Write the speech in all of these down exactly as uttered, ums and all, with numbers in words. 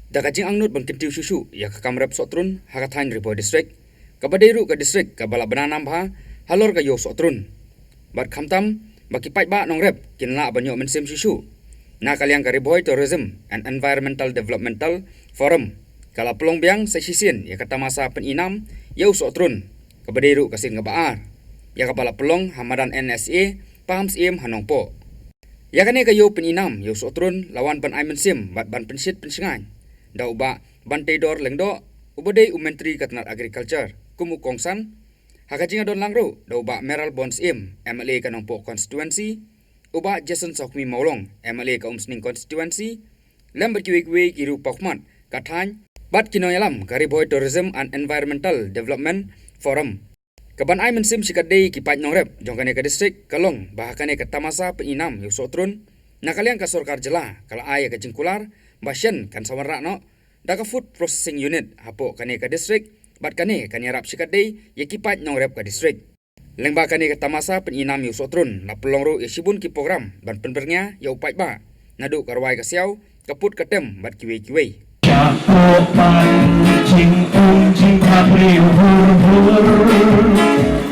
Da ka jingangnud ban kyntiew shuh shuh ïa ka kam rep sohtrun ha ka thaiñ Ri Bhoi District, kaba dei ruh ka district kaba la bna nam bha halor ka ïew sohtrun. Bad khamtam ba ki paidbah nongrep kin lah ban ïoh mynsiem shuh shuh, na ka liang ka Ri Bhoi Tourism and Environmental Developmental Forum ka la pynlong biang sa shisien ïa ka tamasa pyni nam ïa u sohtrun, kaba dei ruh ka sien kaba ar, ïa kaba la pynlong ha madan N S A Paham Syiem ha Nongpoh. Ïa kane ka ïew pyni nam ïa u sohtrun la wan ban ai mynsiem bad ban pynshit pynshngaiñ da u Bah Banteidor Lyngdoh, uba dei u Myntri ka tnat Agriculture kum u kongsan, ha ka jingïadon lang ruh da u Bah Mayral Born Syiem, M L A ka Nongpoh Constituency, u Bah Jason Sawkmie Mawlong, M L A ka Umsning Constituency, lem bad kiwei kiwei ki riew paw khmat ka thaiñ bad ki nongïalam ka Ri Bhoi Tourism and Environmental Development Forum. Kaban ai mynsiem shikatdei ki paid nongrep jong kane ka district ka long ba ha kane ka tamasa pyni nam ïa u sohtrun, na ka liang ka sorkar jylla ka la ai ïa ka jingkular ba shen kan sa wanrah noh da ka Food Processing Unit hapoh kane ka district, bad kane kan ïarap shikatdei ïa ki paid nongrep ka district. Lyngba kane ka tamasa pyni nam ïa u sohtrun la pynlong ruh ïa shibun ki program ban pynbyrngia ïa u paidbah, naduh ka rwai ka siaw, ka put ka tem bad kiwei kiwei. Shapoh ban jingum jingphabriew hur hur.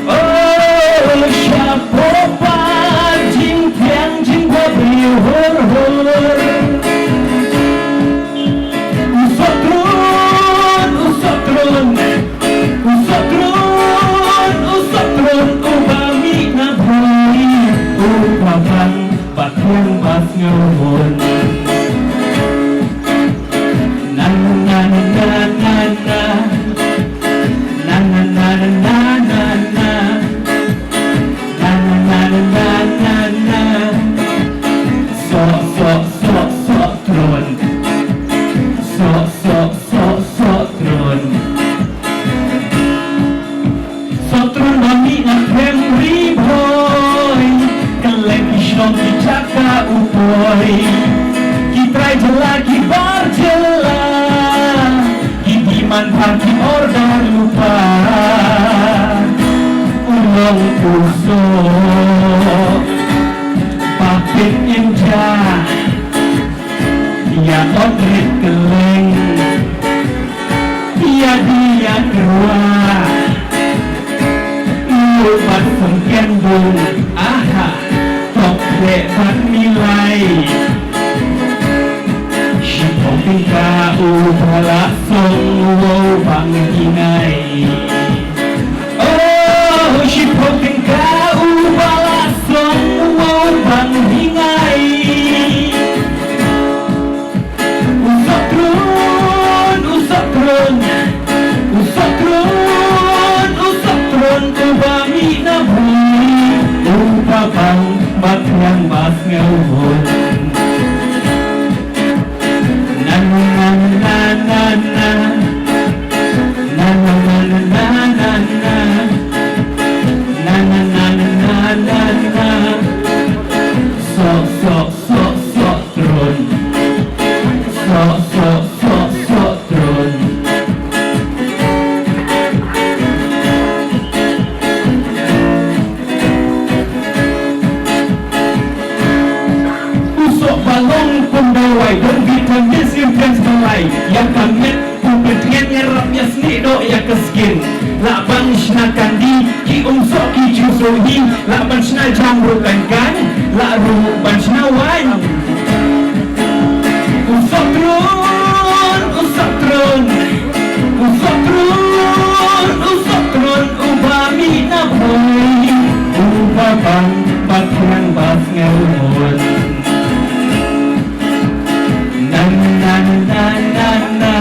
Oh, shapoh ban jingthiang jingphabriew hur hur. U sohtrun, u sohtrun, u sohtrun, u sohtrun, uba mih na Bhoi, uba bang, ba thiang ba sngewhun. Na na na na na na. Na na na na na na na. Na na na na na na na. Soh, soh, soh, sohtrun. Soh, soh, soh, sohtrun. Sohtrun ba mih na pdeng Ri Bhoi, kylleng ki shnong ki jaka u poi, ki trai jylla ki bar jylla, ki demand bha ki order lypa. U long u soh ba pynïeng ja ïa ot rit kylleng, ïa die ïa tyrwa, ïa u bat sngewthuh bun, aha, tok leh bat milai. Shiphew tyngka uba la song, wow bang hi ngai. Oh, shiphew tyngka uba la song, wow bang hi ngai. U sohtrun, u sohtrun, u sohtrun, u sohtrun, uba mih na Bhoi, uba bang, ba thiang ba sngewhun. Na na na na na na. Na na na na na na na. Na na na na na na na. Soh, soh, soh, sohtrun. Soh, soh, soh, sohtrun. U soh ba long kum dawai, don vitamins, nutrients ba lai ïa ka met. Kum pyntieng ïarap ïasnieh doh ïa ka skin. Lah ban shna kandi, ki um soh ki ju soh hi. Lah ban shna jam ruh kan kan, lah ruh ban shna wine. U sohtrun, u sohtrun, u sohtrun, u sohtrun, uba mih na Bhoi, uba bang, ba thiang ba sngewhun. Na na na na na na.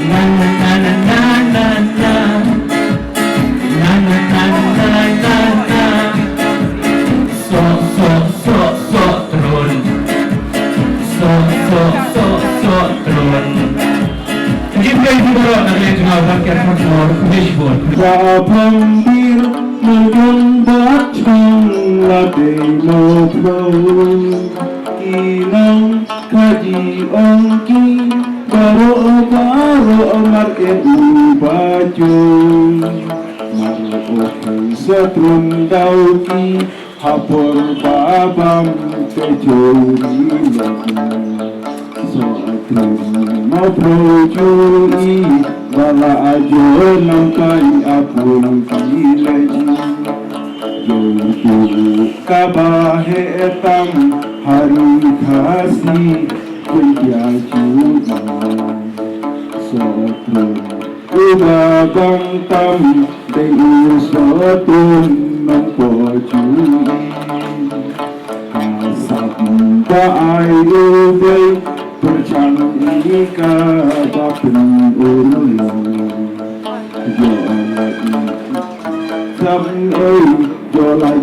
Na na na na na na na. Na na na na na na. Soh, soh, soh, sohtrun. Soh, soh, soh, sohtrun. Jingkyrpad ïa phi baroh na ka liang jong nga u Ramkiar Kharkongor, khublei shibun. Ba pynbit mynjong ba chong la dei mo phlong. Ki nong kaji ong ki baroh baroh mar eh u ba jong. Mar eh u sohtrun daw ki ha por ba bam te jong ki. Soh trum mawphro ju i ba la ajo nang kai apun ki lei. Jo tu kaba he tam hari Khasi kun dia ju i. Soh trum uba bang tam dei u soh trum nang po ju i. Ka sap ba ai u dei pyrchang i kaba pynurlong. Yo ai sam ei yo lai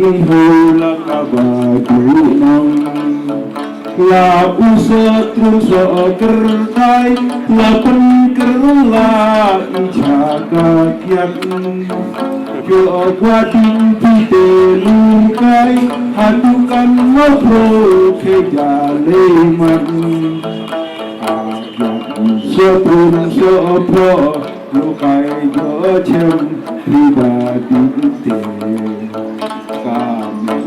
i hu la kaba du nong. La u soh trum soh kyrtai la pynkylla i cha ka kiat. Yo kwah ding phi te lum kai ha dukan mawphro khe ja lei mat. Soh trum soh phro lu kai jo chem phi ba ding te. Ka met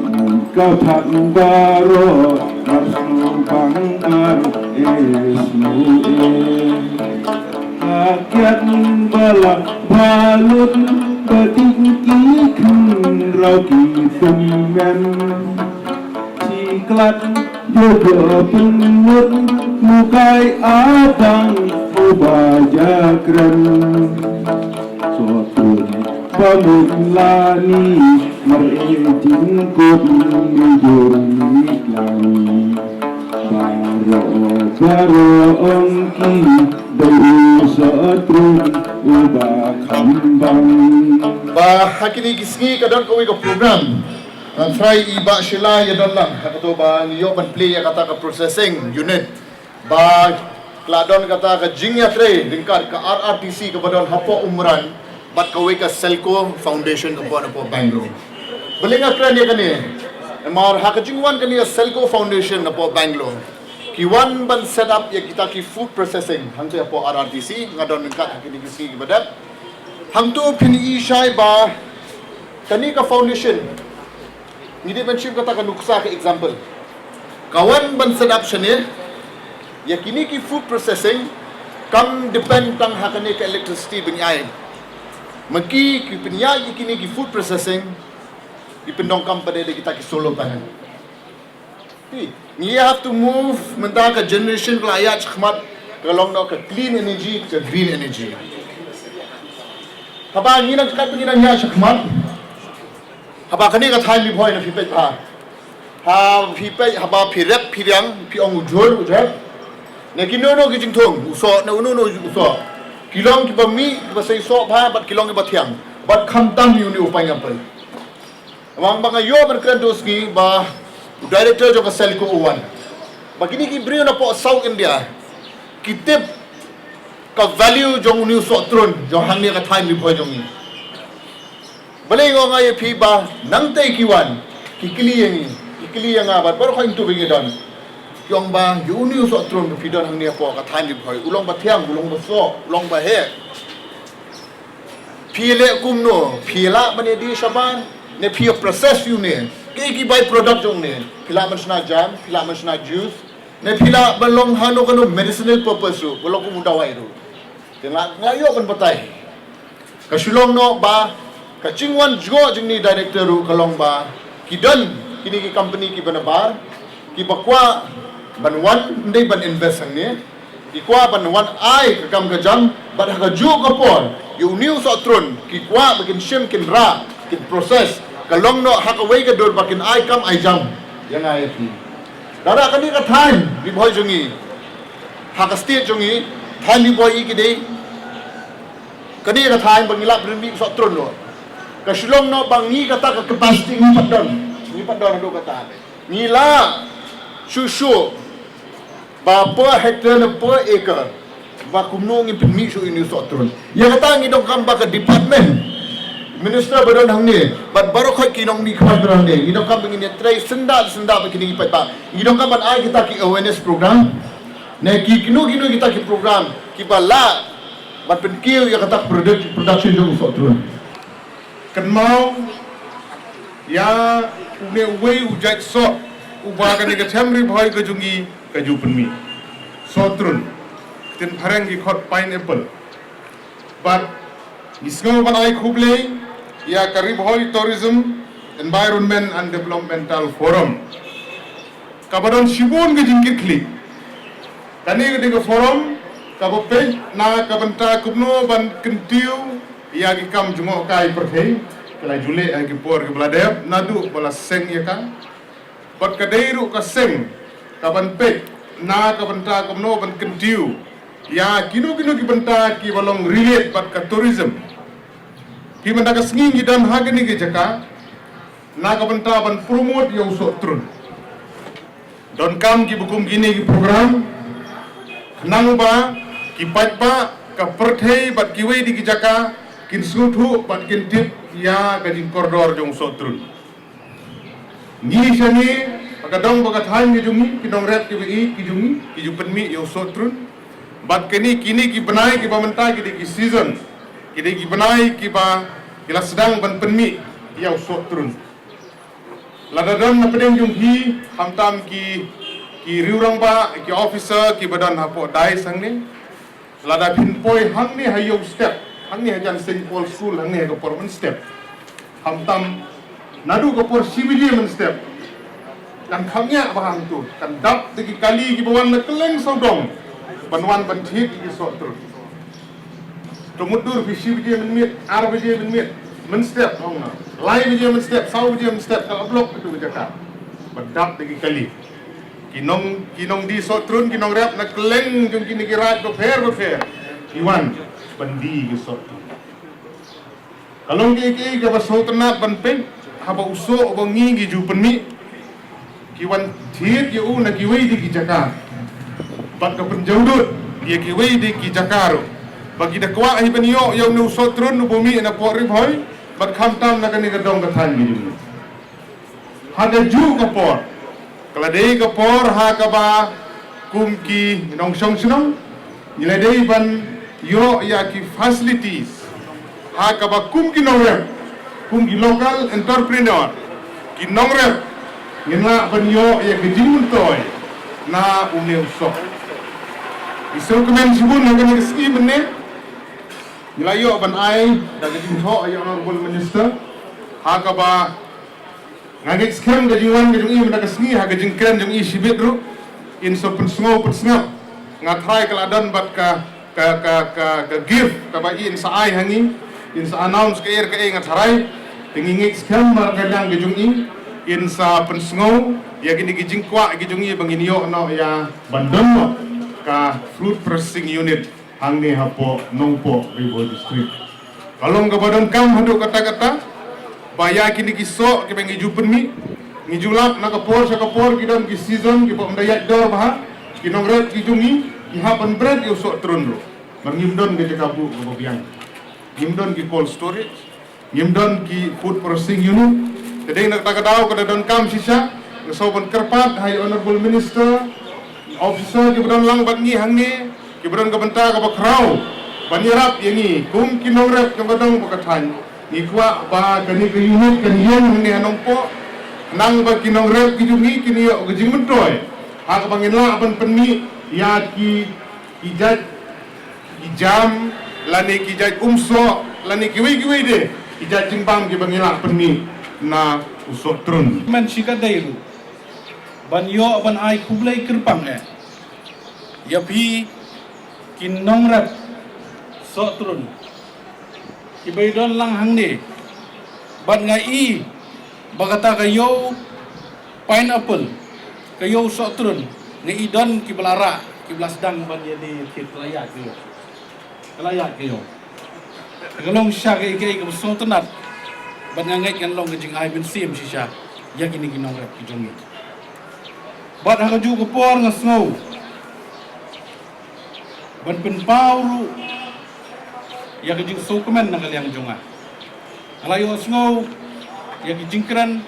ka phan baroh mar snu bang mar e snu e. Ka kiat ba la balut ba ding ki khynraw ki tymmen. Chi klat jo jo pynlut mukai abang uba ja kren. Soh trum ba mut lani mar e jingkut ni jur ni klang. Baroh baroh ong ki dei u soh trum uba kham bang. Ba ha kine ki sngi ka don kawei ka program. Ngan trai i Bah Sheila ïa don lang ha kato ba ngi ïoh ban plie ïa kata ka processing unit. Ba ka la don kata ka jingïatrei ryngkat ka R R T C kaba don hapoh Umran bad kawei ka Selco Foundation kaba don hapoh Bangalore. Balei nga kren ïa kane? Namar ha ka jingwan kane ka Selco Foundation hapoh Bangalore ki wan ban set up ïa kita ki food processing hangta hapoh R R T C, nga don ryngkat ha kine ki sngi kiba dep. Hangto phin i shai ba kane ka foundation, ngi dei ban shim kata ka nuksa ka example, ka wan ban set up shane ïa kine ki food processing. Kam depend tang ha kane ka electricity ba ngi ai. Ma ki ki pynïaid ïa kine ki food processing, ki pyndonkam pat de da kita ki solar panel. Phi, ngi have to move mynta ka generation ka la ïaid shakhmat, ka long noh ka clean energy, ka green energy. Haba ngi nang kat ngi nang ïaid shakhmat. Haba kane ka thaiñ Ri Bhoi na phi peit bha. Ha phi peit haba phi rep phi riang phi ong u jhur u jhur. Ne kino kino ki jingthung u soh ne uno uno u soh. Ki long kiba mih kiba sei soh bha bad ki long kiba thiang. Bad khamtam ïa une u pineapple. Namar ba nga ïoh ban kren tu sngi ba u director jong ka Selco u wan. Ba kine ki briew napoh South India ki tip ka value jong une u soh trun jong hangne ka thaiñ Ri Bhoi jong ngi. Balei nga ong ïa phi ba nangta ki wan ki kylli ïa ngi, ki kylli ïa nga bad baroh kawei ngi tu ba ngi don. Ki ong ba ïa une u soh trun ba phi don hangne hapoh ka thaiñ Ri Bhoi u long ba thiang, u long ba soh, u long ba heh. Phi leh kumno, phi lah ban ïadie shabar, ne phi process ïa une, kaei ki by product jong une, phi lah ban shna jam, phi lah ban shna juice, ne phi lah ban long hano kano medicinal purpose ruh, ba long kum u dawai ruh. Te nga, nga ïoh ban batai. Ka shu long noh ba ka jingwan jngoh jong une director ruh ka long ba ki don kine ki company kiba nabar kiba kwah ban wan ym dei ban invest hangne. Ki kwah ban wan ai ka kam ka jam bad ha kajuh ka por ïa une u soh trun ki kwah ba kin shim kin rah kin process ka long noh ha kawei ka dur ba kin ai kam ai jam ïa nga ïa phi. Lada kane ka thaiñ Ri Bhoi jong ngi ha ka state jong ngi, thaiñ Ri Bhoi i ki dei kane ka thaiñ ba ngi lah ban mih soh trun noh. Ka shu long noh ba ngi kata ka capacity ngi pat don, ngi pat don haduh kata. Ngi lah shuh shuh ba per hectare ne per acre ba kumno ngin pynmih shuh ïa une u soh trun. Ïa kata ngi donkam ba ka department minister ba don hangne bad baroh khoit ki nongmihkhmat ba don hangne, ngi donkam ba ngin ïatrei syndah syndah ba kine ki paidbah. Ngi donkam ban ai kita ki awareness program ne ki kino kino kita ki program kiba lah ban pynkiew ïa kata ka product, production jong u soh trun. Kynmaw ïa une uwei u jait soh uba kane ka them Ri Bhoi ka jong ngi ka ju pynmih. Sohtrun, ktien phareng ki khot pineapple. Bad ngi sngew ban ai khublei ïa ka Ri Bhoi Tourism, Environment and Developmental Forum kaba don shibun ka jingkitkhlieh. Kane ka dei ka forum kaba peit na ka bynta kumno ban kyntiew ïa ki kam jngohkai pyrthei, ka la ju leh ha ki por kiba la dep naduh ba la seng ïa ka. Bad ka dei ruh ka seng kaban peit na ka bynta kumno ban kyntiew ïa kino kino ki bynta kiba long relate bad ka tourism. Ki bynta ka sngi ngi don ha kane ka jaka na ka bynta ban promote ïa u Sohtrun. Donkam kiba kum kine ki program khnang ba ki paidbah, ka pyrthei bad kiwei de ki jaka kin sngewthuh bad kin tip ïa ka jingkordor jong u Sohtrun. Ngi shane, ba ka dong ba ka thaiñ ki jong ngi, ki nongrep kiba ïeit ki jong ngi ki ju pynmih ïa u Sohtrun. Bad kine, kine ki bnai kiba mynta ki dei ki season, ki dei ki bnai kiba ki la sdang ban pynmih ïa u Sohtrun. Lada don na pdeng jong phi, khamtam ki, ki riewrangbah, ki officer kiba don hapoh dais hangne, lada phin poi hangne ha ïew step, hangne hajan Saint Paul School, hangne ha ka por mynstep, khamtam naduh ka por shi baje mynstep, kan kham ñiah ba hangto kan dap da ki kali kiba wan na kylleng sawdong ban wan ban thied ïa ki Sohtrun. To mutdur phi shi baje mynmiet, ar baje mynmiet, mynstep, ong na, lai baje mynstep, saw baje mynstep, ka la block kato ka jaka ba dap da ki kali. Ki nong, ki nongdie Sohtrun, ki nongrep na kylleng jong kine ki raid bapher bapher ki wan ban die ki Sohtrun. Ka long kiei kiei kaba sngewtynnat ban peit, haba u soh uba ngi ngi ju pynmih, ki wan thied ïa u na kiwei de ki jaka bad ka pynjawdud ïa kiwei de ki jaka ruh, ba ki da kwah hi ban ïoh ïa une u Sohtrun uba mih na poh Ri Bhoi bad khamtam na kane ka dong ka thaiñ ki jong ngi. Ha kajuh ka por, ka la dei ka por ha kaba kum ki nongshong shnong ngi la dei ban ïoh ïa ki facilities ha kaba kum ki nongrep, kum ki local entrepreneur, ki nongrep ngin lah ban ïoh ïa ki jingmyntoi na une u soh. Ngi sngewkmen shibun ha kane ka sngi mynne ngi la ïoh ban ai da ka jingthoh ïa Honorable Minister ha kaba nga ngeit skhem ka jingwan ka jong i mynta ka sngi ha ka jingkren jong i shibit ruh in sa pynsngew pynsngap. Nga tharai ka la don bad ka, ka, ka, ka, ka gift kaba i in sa ai ha ngi, in sa announce kaei kaei, nga tharai. Te ngi ngeit skhem ba ka liang ka jong i in sa pynsngew ïa kine ki jingkwah ki jong i ba ngin ïoh noh ïa ban don noh ka fruit processing unit hangne hapoh Nongpoh, Ri Bhoi District. Ka long kaba donkam haduh katta katta ba ïa kine ki soh kiba ngi ju pynmih, ngi ju lap na ka por sha ka por, ki don ki season kiba ym da ïaid dor bha, ki nongrep ki jong ngi ki hap ban bret ïa u Sohtrun ruh. Ba ngim don ka jaka buh kaba biang, ngim don ki cold storage, ngim don ki food processing unit. Te dei na kata ka daw ka da donkam shisha, nga sngew ban kyrpad ha i Honorable Minister, officer kiba don lang bad ngi hangne, kiba don ka bynta kaba khraw ban ïarap ïa ngi kum ki nongrep jong ka dong bad ka thaiñ. Ngi kwah ba kane ka unit kan ïeng hangne ha Nongpoh khnang ba ki nongrep ki jong ngi kin ïoh ka jingmyntoi ha kaba ngin lah ban pynmih ïa ki, ki jait ki jam lane ki jait umsoh lane kiwei kiwei de ki jait jingbam kiba ngi lah pynmih na u Sohtrun. Myn shi ka dei ruh ban ïoh ban ai khublei kyrpang eh ïa phi ki nongrep Sohtrun kiba i don lang hangne. Bad nga i ba kata ka ïew pineapple, ka ïew Sohtrun, nga i don kiba la rah, kiba la sdang ban ïa die thied, ka la ïaid ka ïew. Ka la ïaid ka ïew. Ka long shisha kaei kaei kaba sngewtynnat. Bad nga ngeit kan long ka jingai mynsiem shisha ïa kine ki nongrep ki jong ngi. Bad ha kajuh ka por nga sngew ban pynpaw ruh ïa ka jingsngewkmen na ka liang jong nga. Nga la ïohsngew ïa ki jingkren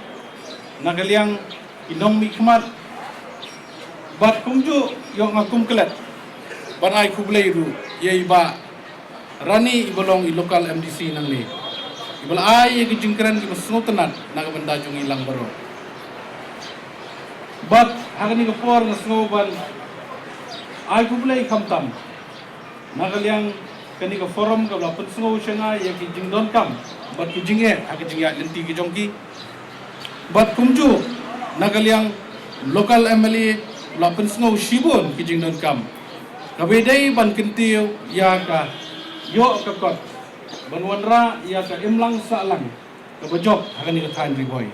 na ka liang ki nongmihkhmat. Bad kumjuh ïoh nga kum klet ban ai khublei ruh ïa i Bah Rani iba long i local M D C nangne, iba la ai ïa ki jingkren kiba sngewtynnat na ka bynta jong ngi lang baroh. Bad ha kane ka por nga sngew ban Ai khublei khamtam na ka liang kane ka forum kaba la pynsngew sha nga ïa ki jingdonkam bad ki jingeh ha ka jingïaid lynti ki jong ki. Bad kumjuh na ka liang local M L A la pynsngew shibun ki jingdonkam kaba ïadei ban kyntiew ïa ka ïoh ka kot ban wanrah ïa ka imlang sahlang kaba jop ha kane ka thaiñ Ri Bhoi.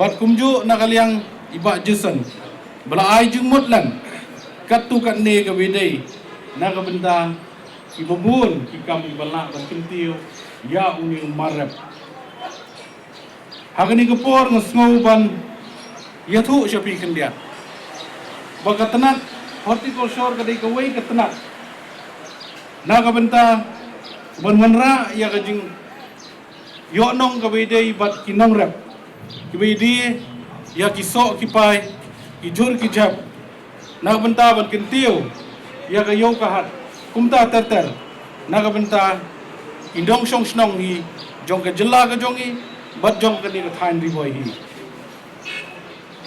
Bad kumjuh na ka liang i Bah Jason ba la ai jingmut lang katto katne kaba ïadei na ka bynta kiba bun ki kam kiba lah ban kyntiew ïa une u mar rep. Ha kane ka por nga sngew ban ïathuh sha phi khyndiat ba ka tnat horticulture ka dei kawei ka tnat na ka bynta ban wanrah ïa ka jingïohnong kaba ïadei bad ki nongrep kiba ïadei ïa ki soh ki pai, ki jhur ki jhep, na ka bynta ban kyntiew ïa ka ïew ka hat kumta ter ter na ka bynta ki nongshong shnong hi jong ka jylla ka jong i bad jong kane ka thaiñ Ri Bhoi hi.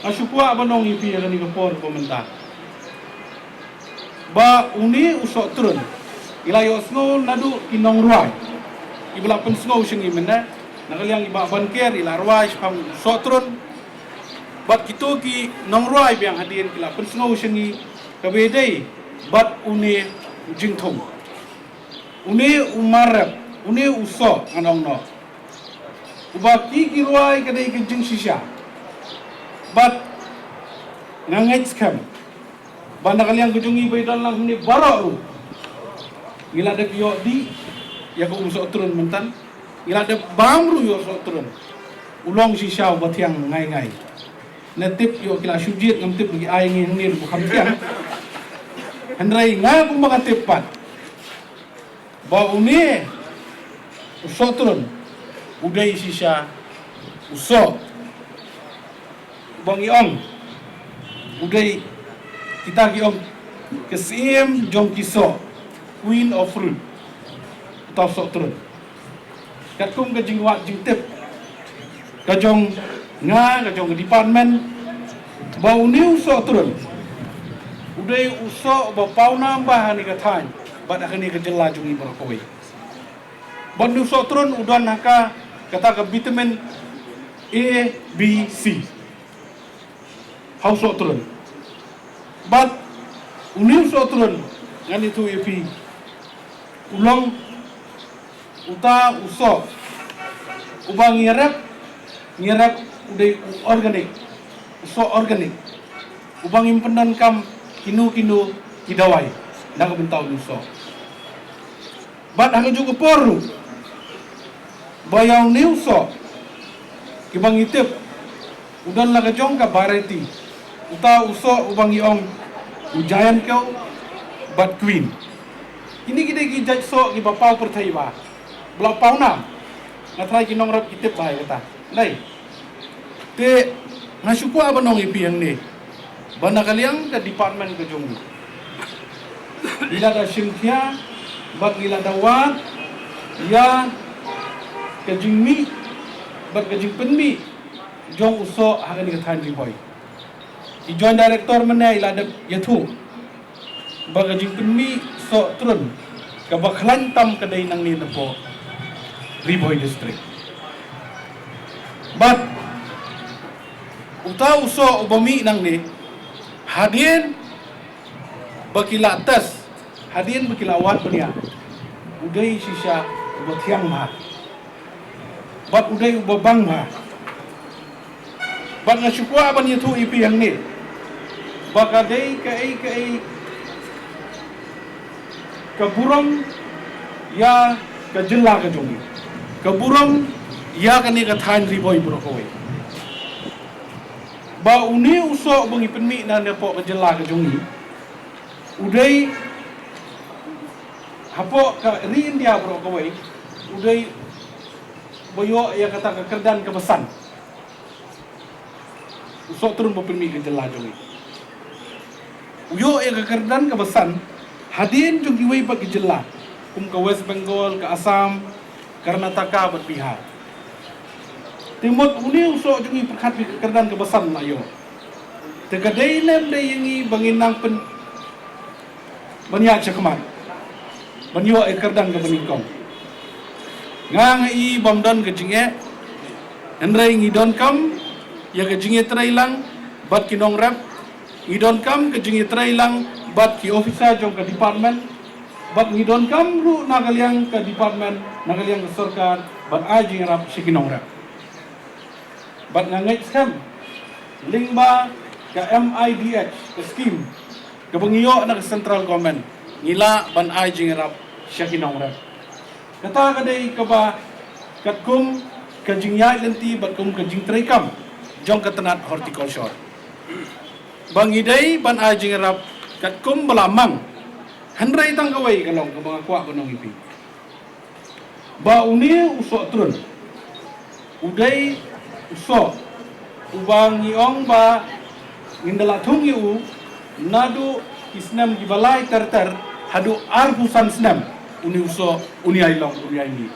Nga shu kwah ban ong ïa phi ha kane ka por kaba mynta ba une u soh trun i la ïohsngew naduh ki nongrwai kiba la pynsngew sha ngi mynne. Na ka liang i Bah Banker i la rwai shaphang u soh trun bad kito ki nongrwai biang hadien ki la pynsngew sha ngi kaba ïadei bad une u jingthung, une u mar rep, une u soh ngan ong noh uba ki ki rwai ka dei ka jingshisha. Bad nga ngeit skhem ba na ka liang ka jong ngi ba i don lang hangne baroh ruh ngi la dep ïoh dih ïa ka um soh trun mynta. Ngi la dep bam ruh ïa u soh trun. U long shisha uba thiang ngai ngai. Na tip ïoh ki la shu jied ngam tip ba ki ai ngi hangne ruh kham thiang. Hynrei nga kumba nga tip pat ba une u soh trun u dei shisha u soh uba ngi ong u dei kita ki ong ka syiem jong ki soh, queen of fruit, uta u soh trun. Katkum ka jingwad jingtip ka jong nga, ka jong ka department, ba une u soh trun u dei u soh ba pawnam bha ha kane ka thaiñ bad ha kane ka jylla jong ngi baroh kawei. Bad une u soh trun u don ha ka kata ka vitamin A, B, C ha u soh trun. Bad une u soh trun ngan ïathuh ïa phi u long uta u soh uba ngi rep, ngi rep u dei u organic, u soh organic uba ngim pyndonkam kino kino ki dawai na ka bynta une u soh. Bad ha kajuh ka por ruh ba ïa une u soh kiba ngi tip u don la ka jong ka variety, uta u soh uba ngi ong u Giant Cow bad Queen. Kine ki dei ki jait soh kiba paw pyrthei ba ba la pawnam. Nga tharai ki nongrep ki tip bha ïa kata. Dei. Te nga shu kwah ban ong ïa phi hangne ba na ka liang ka department ka jong ngi ngi la da shim khia bad ngi la da wad ïa ka jingmih bad ka jingpynmih jong u soh ha kane ka thaiñ Ri Bhoi. I Joint Director mynne i la dep ïathuh ba ka jingpynmih soh trun kaba khlaiñ tam ka dei nangne na poh Ri Bhoi District. Bad uta u soh uba mih nangne hadien ba ki la test, hadien ba ki la wad bniah, u dei shisha uba thiang bha bad u dei uba bang bha. Bad nga shu kwah ban ïathuh ïa phi hangne ba ka dei kaei kaei ka burom ïa ka jylla ka jong ngi, ka burom ïa kane ka thaiñ Ri Bhoi baroh kawei. Ba une u soh ba ngi pynmih na napoh ka jylla ka jong ngi u dei hapoh ka ri India baroh kawei u dei ba ïoh ïa kata ka kyrdan kaba san. U soh trun ba pynmih ka jylla jong ngi u ïoh ïa ka kyrdan kaba san hadien jong kiwei pat ki jylla kum ka West Bengal, ka Assam, Karnataka bad Bihar. Te mut une u soh jong ngi pyrkhat ïa ka kyrdan kaba san la ïoh. Te ka dei ne ym dei ïa ngi ba ngin nang pyn ban ïaid shakhmat ban ïoh ïa ka kyrdan kaba nyngkong. Nga nga i bym don ka jingeh, hynrei ngi donkam ïa ka jingïatreilang bad ki nongrep, ngi donkam ka jingïatreilang bad ki officer jong ka department, bad ngi donkam ruh na ka liang ka department, na ka liang ka sorkar, ban ai jingïarap sha ki nongrep. Bad nga ngeit skhem lyngba ka M I D H, ka skim kaba ngi ïoh na ka central government, ngi lah ban ai jingïarap sha ki nongrep. Kata ka dei kaba katkum ka jingïaid lynti bad kum ka jingtreikam jong ka tnat horticulture, ba ngi dei ban ai jingïarap katkum ba la mang. Hynrei tang kawei ka long kaba nga kwah ban ong ïa phi, ba une u soh trun u dei u soh uba ngi ong ba ngin da la thung ïa u naduh ki snem kiba lai ter ter haduh arphew san snem. Une u soh, une ai long, une ai mih.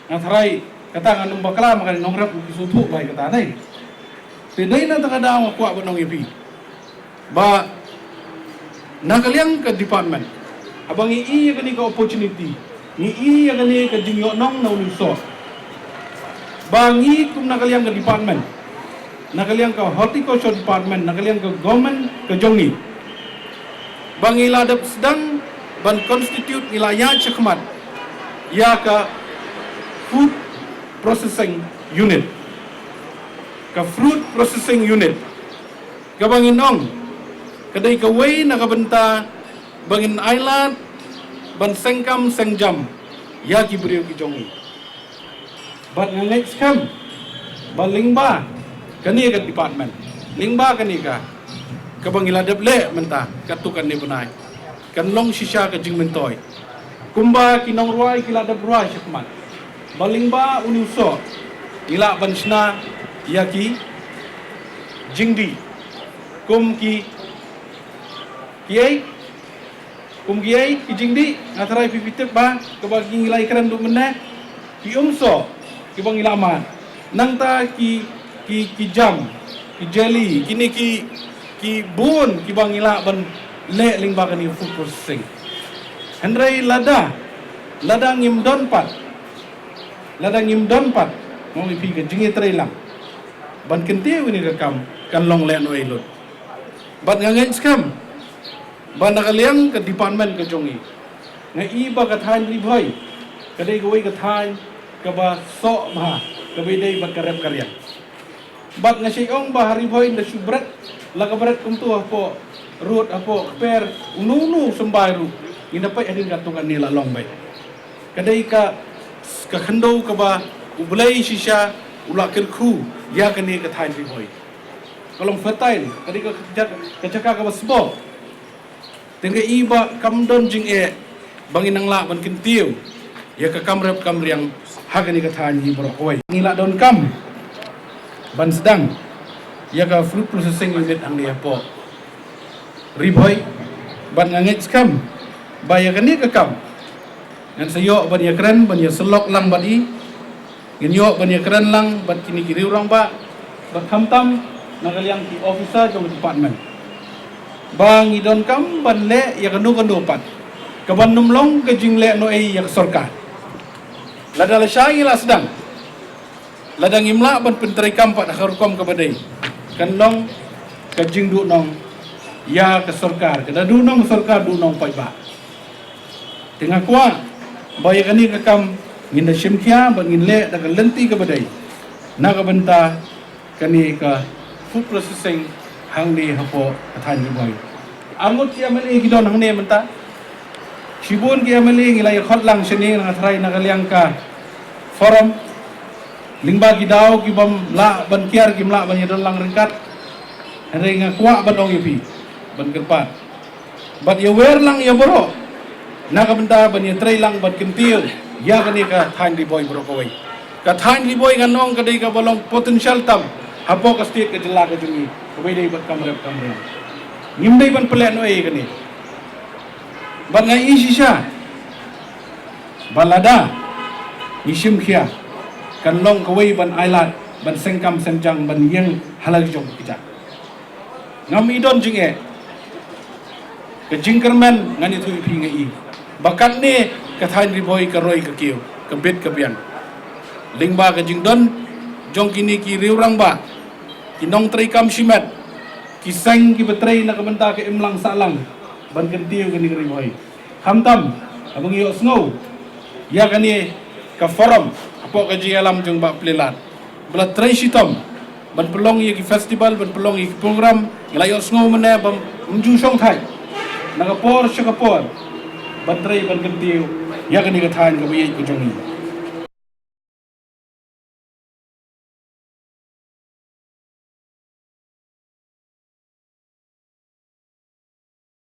Nga tharai kata ngan ym bakla, ma ka nongrep ki sngewthuh bai kata dei. Te dei na kata ka daw nga kwah ban ong ïa phi ba na ka liang ka department, haba ngi i ïa kane ka opportunity, ngi i ïa kane ka jingïohnong na une u soh, ba ngi kum na ka liang ka department, na ka liang ka horticulture department, na ka liang ka government ka jong ngi, ba ngi la dep sdang ban constitute, ngi la ïaid shakhmat ïa ka food processing unit, ka fruit processing unit, kaba ngin ong ka dei kawei na ka bynta ba ngin ailad ban sengkam sengjam ïa ki briew ki jong ngi. Bad nga ngeit skhem ba lyngba kane ka department, lyngba kane ka, kaba ngi la dep leh mynta katto katne bnai, kan long shisha ka jingmyntoi. Kumba ki nongrwai ki la dep rwai shakhmat, ba lyngba une u soh ngi lah ban shna ïa ki jingdih, kum ki, kiei, kum kiei ki jingdih. Nga tharai phi phi tip ba kaba ki ngi la ïakren duh mynne, ki umsoh kiba ngi la mad, nangta ki, ki, ki jam, ki jelly, kine ki, ki bun kiba ngi lah ban leh lyngba kane food processing. Hynrei lada, lada ngim don pat, lada ngim don pat, nga ong ïa phi, ka jingïatreilang ban kyntiew ïa kane ka kam kan long lehnohei lut. Bad nga ngeit skhem ba na ka liang ka department ka jong ngi, nga i ba ka thaiñ Ri Bhoi ka dei kawei ka thaiñ kaba soh bha, kaba ïadei bad ka rep ka riang. Bad nga shait ong ba ha Ri Bhoi ynda shu bret la ka bret kumto hapoh rud, hapoh kper, uno uno u symbai ruh, ngin da peit hadien katto katne la long beit. Ka dei ka, ka khyndew kaba U Blei shisha u la kyrkhu ïa kane ka thaiñ Ri Bhoi. Ka long fertile, ka dei ka, ka jaka kaba sboh. Te nga i ba kam don jingeh ba ngin nang lah ban kyntiew ïa ka kam rep kam riang ha kane ka thaiñ hi baroh kawei. Ngi la donkam ban sdang ïa ka fruit processing unit hangne hapoh Ri Bhoi. Bad nga ngeit skhem ba ïa kane ka kam ngan sa ïoh ban ïakren, ban ïasyllok lang bad i. Ngin ïoh ban ïakren lang bad kine ki rangbah, bad khamtam na ka liang ki officer jong ka department, ba ngi donkam ban leh ïa kano kano pat kaban ym long ka jinglehnohei ïa ka sorkar. Lada lashai ngi la sdang, lada ngim lah ban pyntreikam pat ha ka rukom kaba dei, kan long ka jingduhnong ïa ka sorkar. Ka da duhnong ka sorkar, duhnong paidbah. Te nga kwah ba ïa kane ka kam ngin da shim khia bad ngin leh da ka lynti kaba dei na ka bynta kane ka food processing hangne hapoh ka thaiñ Ri Bhoi. Arngut ki M L A ki don hangne mynta. Shibun ki M L A ngi la ïakhot lang shane, nga tharai na ka liang ka forum. Lyngba ki daw ki bym lah ban kiar, kim lah ban ïadon lang ryngkat. Hynrei nga kwah ban ong ïa phi ban kyrpad bad ïawer lang ïa baroh na ka bynta ban ïatreilang bad kyntiew ïa kane ka thaiñ Ri Bhoi baroh kawei. Ka thaiñ Ri Bhoi ngan ong ka dei kaba long potential tam hapoh ka state, ka jylla ka jong ngi, kaba ïadei bad kam rep kam riang. Ngim dei ban pynlehnohei ïa kane. Bad nga i shisha ba lada ngi shim khia, kan long kawei ban ailad ban sengkam sengjam, ban ïeng ha la ki jong ki kjat. Ngam i don jingeh. Ka jingkyrmen ngan ïathuh ïa phi nga i ba katne ka thaiñ Ri Bhoi ka roi ka kiew, ka bit ka biang. Lyngba ka jingdon jong kine ki riew rangbah, ki nongtrei kam shimet, ki seng kiba trei na ka bynta ka imlang sahlang ban kyntiew kane ka Ri Bhoi. Khamtam haba ngi ïohsngew ïa kane ka forum hapoh ka jingïalam jong Bah Pleilaid ba la trei shitom ban pynlong ïa ki festival, ban pynlong ïa ki program, ngi la ïohsngew mynne ba ym ju shong thait na ka por sha ka por ban trei ban kyntiew ïa kane ka thaiñ kaba ïeit ka jong ngi.